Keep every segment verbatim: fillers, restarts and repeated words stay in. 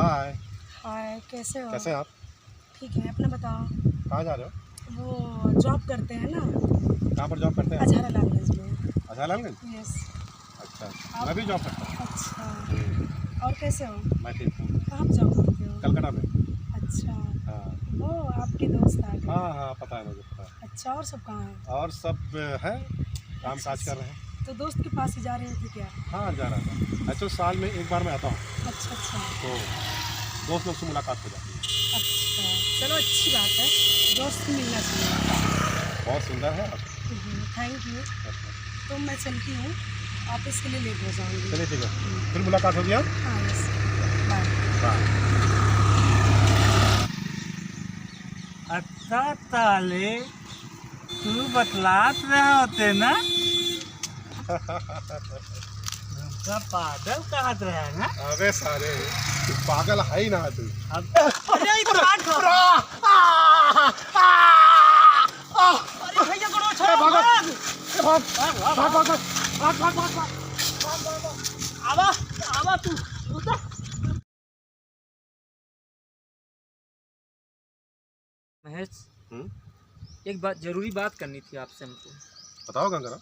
हाय। हाय, कैसे हो? कैसे हैं आप? ठीक है, अपना बताओ। कहाँ जा रहे हो? वो जॉब करते हैं ना। कहाँ पर जॉब करते हैं? अजहरा लालगंज में। अजहरा लालगंज? यस। अच्छा, अच्छा। आप? मैं भी जॉब करता हूँ। अच्छा। हम्म। और कैसे हो? मैं ठीक हूँ। कहाँ पे जॉब करते हो? कलकत्ता में। अच्छा। हाँ। वो आपके दोस्त आ गए। हाँ, हाँ, पता है मुझे, पता है। अच्छा, और सब कहाँ है? और सब है, काम काज कर रहे हैं। तो दोस्त के पास ही जा रहे थे क्या? हाँ, जा रहा था। Actually, साल में एक बार मैं आता हूँ। अच्छा, अच्छा। तो दोस्त लोग से मुलाकात हो जाती है। अच्छा, चलो, अच्छी बात है, दोस्त मिलना चाहिए। बहुत सुंदर है आप। हम्म, thank you। अच्छा। तो मैं चलती हूँ, ऑफिस के लिए लेट हो जाऊँगी। चलिए, ठीक है, फिर मुलाकात होगी, हाँ? हाँ, यस, बाय। बाय। अच्छा, ताले तू बतलात रहे होते ना, हमका पागल कहत रहे ना। अबे सारे, तू पागल है ही ना तू। अब अरे, ये तो काट खा। आ, आ, आ, आ। अरे भैया, करो, ए, भागो। भाग। ए, भाग। भाग, भाग, भाग। भाग, भाग, भाग, भाग। आवा, आवा तू, उतर। महेश, हम्म? एक बात, जरूरी बात करनी थी आपसे हमको। बताओ गंगाराम।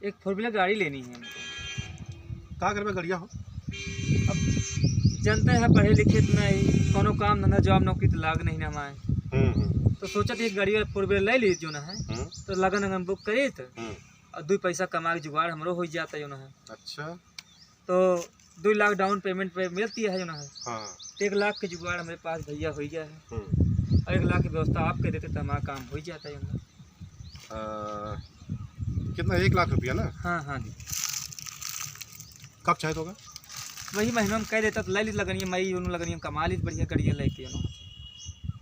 एक four wheeler गाड़ी लेनी है हमको। का करबे गड़िया हो? अब जानते हैं, पढ़े लिखे तो नहीं, कोनो काम धंधा, जॉब नौकरी तो लाग नहीं ना हमारे। हम्म, हम्म। तो सोचा थी एक गाड़ी four wheeler ले ली जो ना है, हम्म। तो लगन अगन बुक करी तो हम्म। और दो पैसा कमा के जुगाड़ हमरो हो जाता जो ना है। अच्छा। तो दो लाख डाउन पेमेंट पे मिलती है जो ना है। हाँ। तो एक लाख के जुगाड़ हमारे पास भैया हो गया है। हम्म। और एक लाख की व्यवस्था आप कर देते तो हमारा काम हो ही जाता है जो ना। आ, कितना, एक लाख रुपया ना? हाँ, हाँ जी। कब चाहिए तो होगा? वही महीना में कह देता तो ले ली लगनिया, मई यूं लगनिया कमा ली बढ़िया गड़िया लेके जो ना।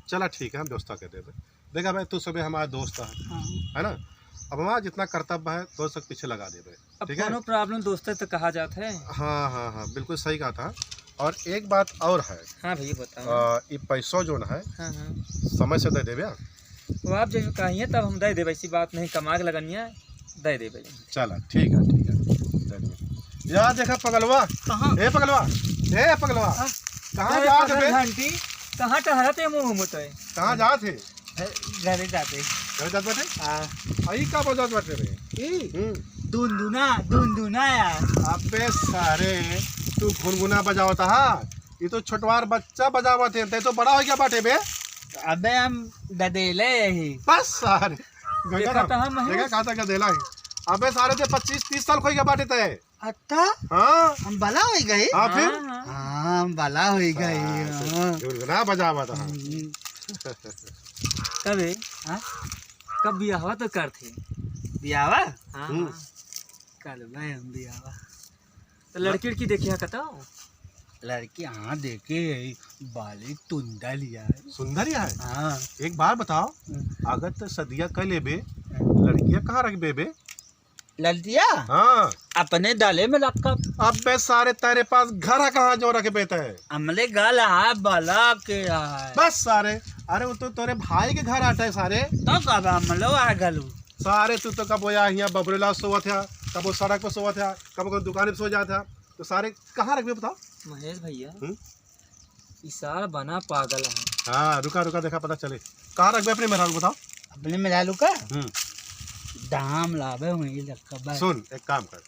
चला ठीक है, हम व्यवस्था कर देते। देखा भाई, तू सबे हमारा दोस्त है, हाँ। है ना? अब हमारा जितना कर्तव्य है, दोस्त के पीछे लगा देबे, अब ठीक है? कोनो problem दोस्त है तो कहा जात है। हाँ, हाँ, हाँ, बिल्कुल सही कहा था। और एक बात और है। हाँ भैया, बताओ। आ, ये पैसो जो है, हाँ, हाँ। समय से दे देबे। वो आप जैसे कहिए तब हम दे देबे, ऐसी बात नहीं, कमा के लगनिया दे देबे। चला, ठीक है, ठीक है, दे देबे। यार देखा पगलवा। कहाँ? ए पगलवा, ए पगलवा, हाँ। कहाँ अरे जात है बे? घंटी, कहाँ टहरत है मुँह मुँह तो है? कहाँ जात है? घरे जाते। घरे जात बाटे? हाँ। आ, ई का बजावत बाटे रे? ई? हम्म। दुनदुना, दुनदुना यार। अबे सारे, तू घुनघुना बजावत हा? ई तो छोटवार बच्चा बजावत है, ते तो बड़ा हो गया बाटे बे। अबे हम गदेले यही। बस सारे। देखा गंगाराम, तो हम हैं। देखा कहाँ तक गदेला है। अबे सारे ते पच्चीस तीस साल खोई गया बाटे ते। अत्ता? हाँ। हम बला होइ गए? हाँ, फिर? हाँ, हाँ। हाँ, हम बला होइ गए, हाँ, हाँ। गुनगुना बजावा था। हम्म। कबे? हाँ? कब बियाहवा तो करथे? बियाहवा? हाँ, हम्म। हाँ। करबे हम बियाहवा। तो लड़की लड़की देखिया कतौ? लड़की, हाँ, देखे है, बाली तुंदा लिया है। सुंदर ही है? हाँ। एक बात बताओ, हम्म। अगर तो सदिया कर लेबे, हाँ। लड़किया कहाँ रखबे बे? लड़किया? हाँ। अपने दले में रखब। अबे सारे, तेरे पास घर है कहाँ जो रखबे तै? हमले गल है, बला के है। बस सारे, अरे वो तो तोरे भाई के घर आटे सारे। तो कब हमलो आ गलू? सारे तू तो कबो या हियाँ बबरेला सोवत है, कबो सड़क पर सोवत है, कबो कोई दुकान पे सो जात है, तो सारे कहाँ रखबे बताओ? महेश भैया, हम्म? ई सार बना पागल है। हाँ, रुका, रुका, देखा, पता चले। कहाँ रखबे अपने मेहरारू, बताओ। अपने मेहरारू का? हम्म। दाम लावे वहीं रखबे। सुन, एक काम कर,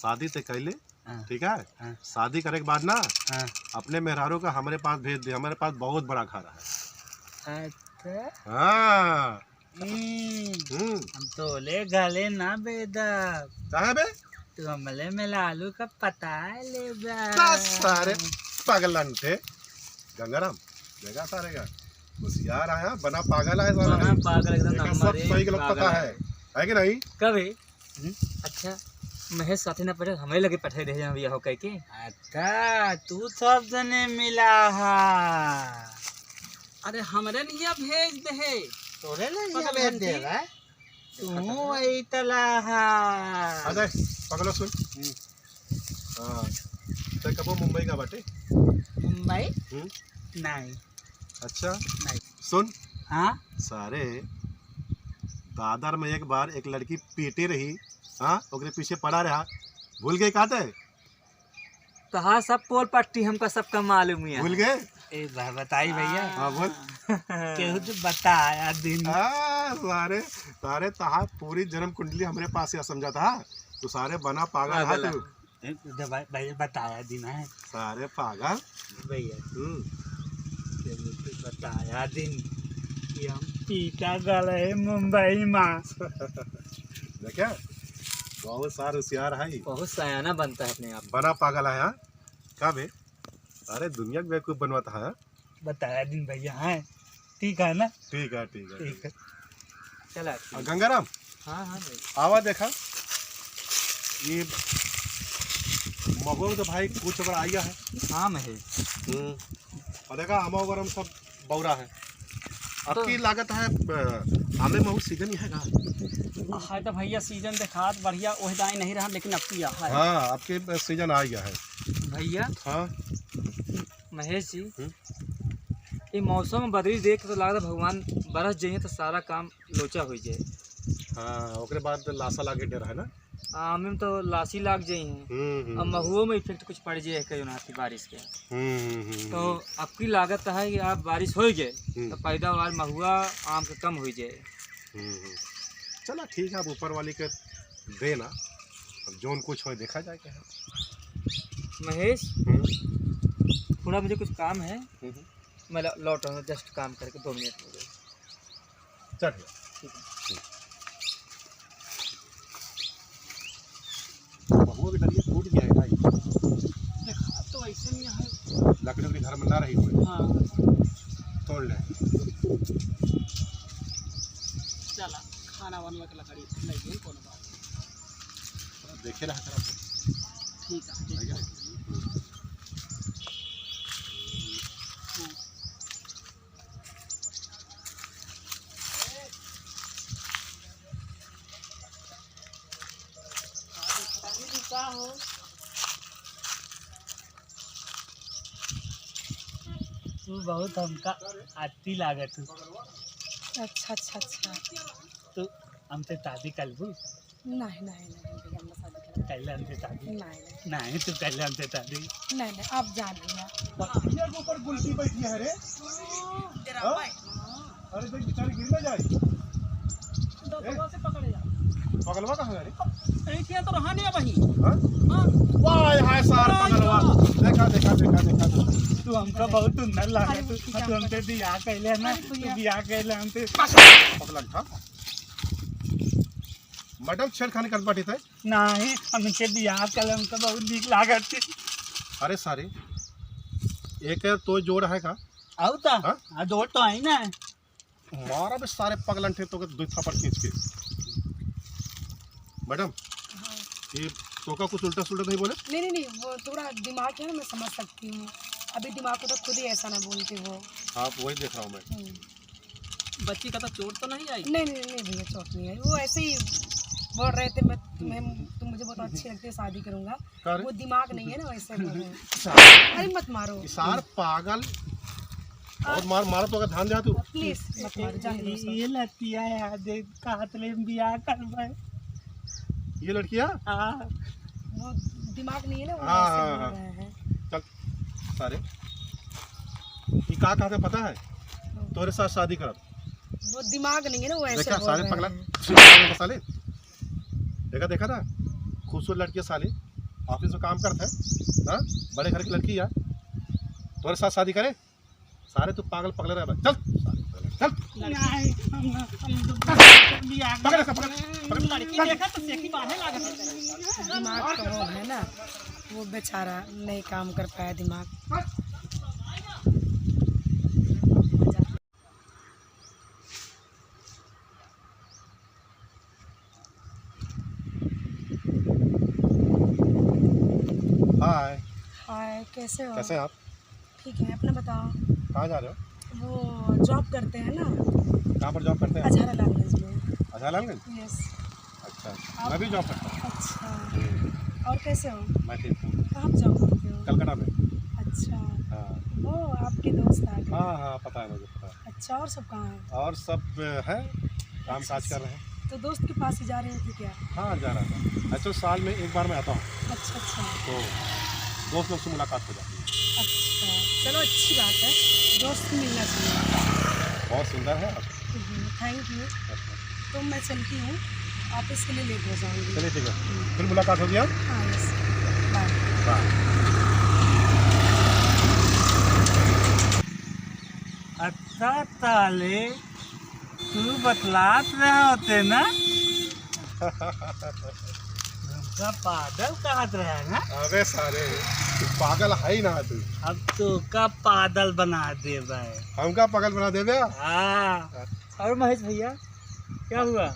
शादी ते कैले, हाँ। ठीक है? हाँ। शादी करे के बाद ना, हाँ। अपने मेहरारू का हमरे पास भेज दे, हमरे पास बहुत बड़ा घर है। अच्छा। हाँ। हम्म, हम्म। हम तोले गले ना बेदब। काहे बे? तू हमले मेहरारू का पता लेबा। का सारे पागल अंठे। गंगाराम, देखा सारे का। होशियार आया, बना पागल है साला। बना पागल एकदम, देखा, सब नंबर एक सही गलत पागल पता है। है। है कि नहीं? कबे? हम्म? अच्छा, महेश साथे ना पढ़े, हमें लगे पढ़े रहे हैं, बियाह कह के। अच्छा, तू सब जने मिला हा। अरे, हमरे नहिया भेज दे है। तोरे नहिया पगल भेज दे घंटी। है? तू वही तला हा। अरे, पगलो सुन। हम्म। हाँ, ते कबो मुंबई का बाटे? मुंबई? हम्म? नहीं। अच्छा? नहीं। सुन। हाँ? सारे, दादर में एक बार एक लड़की पीटे रही, हाँ, ओकरे पीछे पड़ा रहा, भूल गए का ते? तहार सब पोल पट्टी हमका सबका मालूम ही है। भूल गए? ए, ब-, बताई भैया। हाँ, बोल। केहू तो बताया दिन। हाँ, सारे, सारे तहार पूरी जन्म कुंडली हमरे पास या समझा था। तू सारे बना पागल है पागल है। तू। ए, तो भाई, भाई, बताया दिन है। सारे पागल। भैया। हम्म। केहू तो बताया दिन कि हम पीटा गल है मुंबई मा। देखा? बहुत सार होशियार है। बहुत सयाना बनता है अपने आप। बना पागल है, हाँ? का बे? अरे दुनिया के बेवकूफ बनवाता है। बताया दिन भैया, हाँ, ठीक है ना? ठीक है, ठीक है, ठीक ठीक है। है। चला, ठीक। और गंगाराम, हाँ, हाँ भाई। आवा देखा, ये महुआ तो भाई कुछ अगर आइया है। हाँ, महेश। हम्म। और देखा, आमा वगैरह में सब बौरा है। तो अबकी लागत है, अ, आमे महू सीजन ही है का? हाँ, तो भैया सीजन देखात बढ़िया ओह दाई नहीं रहा, लेकिन अबकी आ है। हाँ, अबकी सीजन आ गया है। भैया। हाँ। महेश जी, हम्म? ये मौसम में बदली देख के तो लागत है भगवान बरस जाइए तो सारा काम लोचा हो जाए। हाँ, ओकरे बाद लासा लागे डर है ना? आम में तो लासी लाग जाई हैं। हम्म, हम्म, अब हम्म। महुओ में इफेक्ट कुछ पड़ जाए है कहीं ना बारिश के। हम्म, हम्म, हम्म, तो हम्म। अबकी लागत है कि आप बारिश हो गए हम्म। तो पैदावार महुआ आम के कम हो जाए। हम्म, हम्म। चला ठीक है, अब ऊपर वाली के देना, अब जोन कुछ हो देखा जाए क्या है। महेश, हम्म। थोड़ा मुझे कुछ काम है, हम्म। मैं लौ-, लौट रहा हूँ, जस्ट काम करके दो मिनट में। चल। ठीक है। महुआ के डलिया टूट गया है भाई। देखा तो ऐसे नहीं है। लकड़ी उकड़ी घर में ना रही हुई। हाँ। तोड़ ले। चला, खाना वाना के लकड़ी नहीं है, कोनो बात। देखे रहा करा। ठीक है, ठीक है। हम्म। तू बहुत हमका आती लागत हूँ। अच्छा, अच्छा, अच्छा। तू हमसे शादी करबू? नहीं, नहीं, नहीं, भैया, हम शादी करब। कैले हमसे शादी? नहीं, नहीं। नहीं, तू कैले हमसे शादी? नहीं, नहीं, आप जान भैया। पतिया के ऊपर गुलकी बैठी है रे। हाँ? अरे देख, बेचारी गिर ना जाए। दतवा से पकड़े जा। पगलवा कहाँ है रे? ऐठिया तो रहा नहीं अब वहीं। हाँ? हाँ। वाह, हाय सार अरे पगलवा। यार। देखा, देखा, देखा, देखा, देखा। तू हमका बहुत सुंदर लागे। अरे, तू, ठीक है, तू हमसे बियाह कैले ना। अरे, तू भैया। बियाह कैले हमसे। पगला था। मैडम छेड़खानी करत बाटी तै? नाही, हमसे बियाह कर, हमका बहुत नीक लागत थी। अरे सारे, एक तो जोड़ है का? आऊ ता? हाँ? हाँ, जोड़ तो आई ना। मारा बे सारे पगलन ठे तोके दुई थापड़ खींच के। मैडम, हाँ। ये तोका कुछ उल्टा सुल्टा नहीं बोले? नहीं, नहीं, नहीं, वो थोड़ा दिमाग है ना, मैं समझ सकती हूँ। अभी दिमाग को तो खुद ही ऐसा ना बोलते हो। हाँ, वही देख रहा हूँ मैं। हम्म। बच्ची का तो चोट तो नहीं आई? नहीं, नहीं, नहीं भैया, चोट नहीं आई। वो ऐसे ही बोल रहे थे, मैं तुम्हें, तुम मुझे बहुत अच्छी लगती है, शादी करूंगा। का रे? वो दिमाग नहीं है ना, वैसे बोल रहे हैं। सार। अरे मत मारो। सार पागल। और मार, मारो तो ध्यान दे तू। प्लीज मत मारो, जाने दो उसे। ये लतिया है, देख, हाथ में बियाह करवाए। ये लड़किया? हाँ। वो दिमाग नहीं है ना, वो हाँ, ऐसे हाँ, बोल हाँ। रहे हैं। चल, सारे। ये का कहते पता है? हाँ। तोरे साथ शादी करब। वो दिमाग नहीं है ना, वो ऐसे देखा, बोल सारे रहे पगला, हैं। साले। देखा, देखा था? खूबसूरत लड़की है साले, ऑफिस में काम करत है, हाँ? बड़े घर की लड़की है, तोरे साथ शादी करे? सारे तू पागल पगले रह बे। चल, सारे पगले, चल। नहीं, हम, हम तो बियाह पकड़ इसका, पकड़, पकड़। लड़की देखा तो सेकी बाहर लागत है। दिमाग तो वो है ना, वो बेचारा नहीं काम कर पाया दिमाग। हाय। हाय, कैसे हो? कैसे हैं आप? ठीक है, अपना बताओ। कहाँ जा रहे हो? वो जॉब करते हैं ना। कहाँ पर जॉब करते हैं? अजहरा लालगंज में। अजहरा लालगंज? यस। अच्छा, अच्छा। आप मैं भी जॉब करता हूँ। अच्छा। हम्म। और कैसे हो? मैं ठीक हूँ। कहाँ पे जॉब करते हो? कलकत्ता में। अच्छा। हाँ। वो आपके दोस्त आ गए। हाँ, हाँ, पता है मुझे, पता है। अच्छा, और सब कहाँ है? और सब है, काम काज कर रहे हैं। तो दोस्त के पास ही जा रहे थे क्या? हाँ, जा रहा था। Actually, साल में एक बार मैं आता हूँ। अच्छा, अच्छा। तो दोस्त लोग से मुलाकात हो जाती है। अच्छा, चलो, अच्छी बात है, दोस्त मिलना चाहिए। बहुत सुंदर है। हम्म, thank you। तो मैं चलती हूँ, office के लिए late हो जाऊँगी। चलिए, ठीक है, फिर मुलाकात होगी, हाँ? हाँ, yes। Bye। Bye। अच्छा, ताले तू बतलात रहा होते ना, हमका पागल कहत रहा ना। अबे सारे, तू पागल है ही ना तू। अब तू का पागल बना देबे। हमका पागल बना देबे? हाँ। और महेश भैया, क्या हुआ?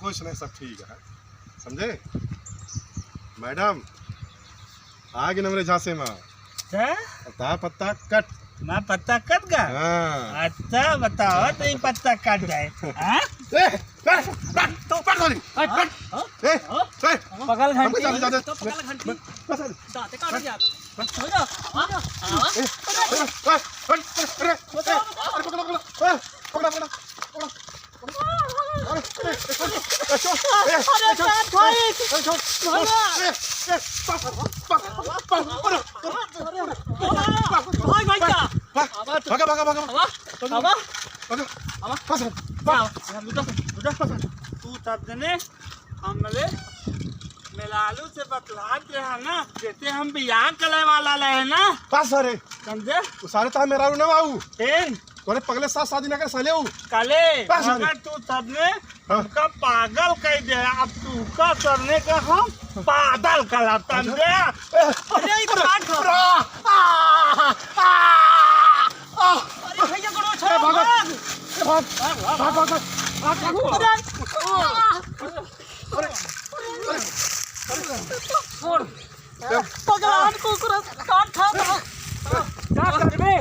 कुछ नहीं, सब ठीक है, समझे? मैडम, आगे न मेरे झांसे में। क्या? पत्ता, पत्ता कट। मैं पत्ता कट का? हाँ। अच्छा, बताओ तो ये पत्ता कट जाए। हाँ? ए, ए, ए, तो पकड़ ली। हट, हट। हाँ? ए, हाँ? ए, पकड़ हमको घंटी। जाने, जाने। तो पकड़ घंटी। बस, बस, बस। दांते काट दिया। बस। हो जा, हो जा। हाँ? ए, अरे, अरे, अरे, अरे, अरे, अरे, पकड़ो, पकड़ो, ए, पकड़ो, पकड़ो, पकड़ो। अरे, अरे, अरे, अरे, अरे, अरे, अरे, अरे, भाई। अरे, अरे, अरे, अरे, अरे, अरे, अरे, भाई, भाई, भाग, क्या? भाग, भाग, भाग, भाग। आवा, आवा। भाग, आवा। भाग, भाग। आवा, लुटा, लुटा। तू तब जने हमरे मेलालू से बतलात रहा ना, जैसे हम बियाह करे वाला रहे ना। बस, अरे। समझे? वो सारे तो मेहरारू ना बाबू। फिर? तोरे पगले साथ शादी ना कर साले हो। काले, बस, मगर तू सबने हाँ। हमका पागल कह दे। अब तू का करने का हम पागल करा तंदे। अरे, ये तो काट हो। आ, आ, आ, आ। अरे भैया, गोड़ो छोड़, ए, भागो। भाग। ए, भाग। भाग, भाग, भाग, भाग। अरे। अरे, अरे, अरे। छोड़। भगवान कुकुर काट खा था। का करबे?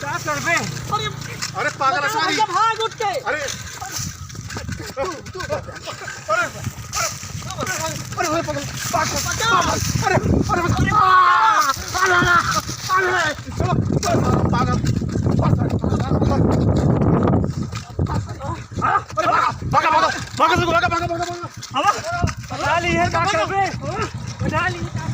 का करबे? अरे, अरे पागल है सारी। भैया भाग उठ के। अरे, अरे, अरे, अरे, अरे, पागल, पागल, पागल। अरे, अरे, अरे, आ, अरे, अरे, अरे, चलो, चलो, पागल। अरे, भागा, भागा, भागा, भागा, भागा, भागा। अब बता ली है का करबे? बता ली है का